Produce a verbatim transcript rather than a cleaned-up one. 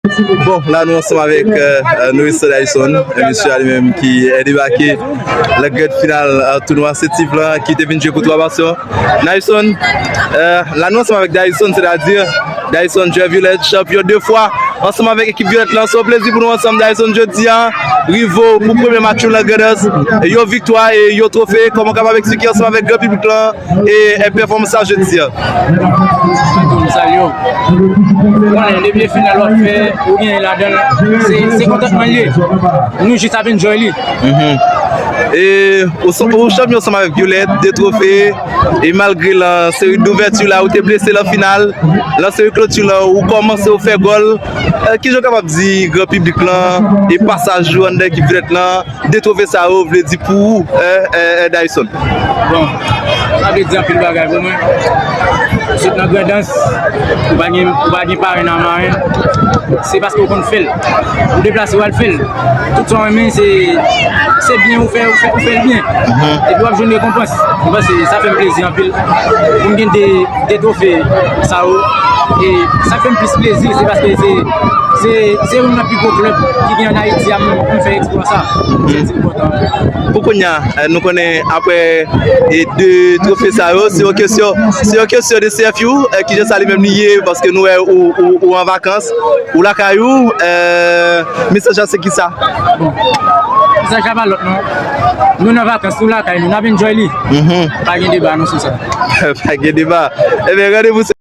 Bon, la nou ansanm avèk euh, euh, Nourison Dyson, euh, mesye a li menm ki euh, debake nan grand final euh, tounwa Sentif lan, ki te vin jwe pou Twa Pasyon. Dyson, euh, la nou ansanm avèk Dyson, sètadi Dyson, jwè Vyolèt, chanpyon de fwa, ansanm avèk ekip Vyolèt lan. Se yon plezi pou nou ansanm, Dyson, jodi a, rive w pou premye match ou nan Grandans, yon viktwa e yon twofe. Kòman w kapab eksplike ansanm avèk gran piblik lan e, e pèfòmans sa jodi a? Mwen tou, m salye w. Ou konnen, depi e final w ap fè, ou genyen ladan l, se, se kontantman l ye. Nou jis ap enjoy li. Mhm. E ou, ou chanpyon ansanm avèk Vyolèt, de twofe, e malgre lan seri douvèti la, ou te blese lan final, lan seri kloti la, ou kòmanse, ou fè gòl. E, kijan w kapab di gran piblik lan, e pasaj ou anndan ekip Vyolèt lan, de twofe sa yo vle di pou ou, e, e, e, Dyson? Bon, sa vle di anpil bagay pou mwen. Sot nan Grandans, ou pa gen, ou pa gen parenn a marenn. Se paske ou konn fè l. Ou deplase, w al fè l. Tout sa w renmen, se, se byen ou fè, ou fè, ou fè l byen. Mhm. Epi w ap jwenn rekonpans. Mwen panse sa fè m plezi anpil pou m gen de, de twofe sa yo. E sa k fè m plis plezi, se paske se, se, se youn nan pi gwo klèb ki gen ann Ayiti a, m, m fè eksplwa sa. Se ti enpòtan. Pou kounye a, eh, nou konnen apre e de twofe sa yo, se yon kesyon, se yon kesyon de C F U, eh, kijan sa li menm li ye, paske nou wè ou, ou, ou an vakans, ou lakay ou, eh, mesaj la se kisa? Bon, mesaj la pa lòt non. Nou nan vakans, nou lakay nou, n ap enjoy li. Mhm. Pa gen deba non sou sa. Pa gen deba. Ebyen, randevou se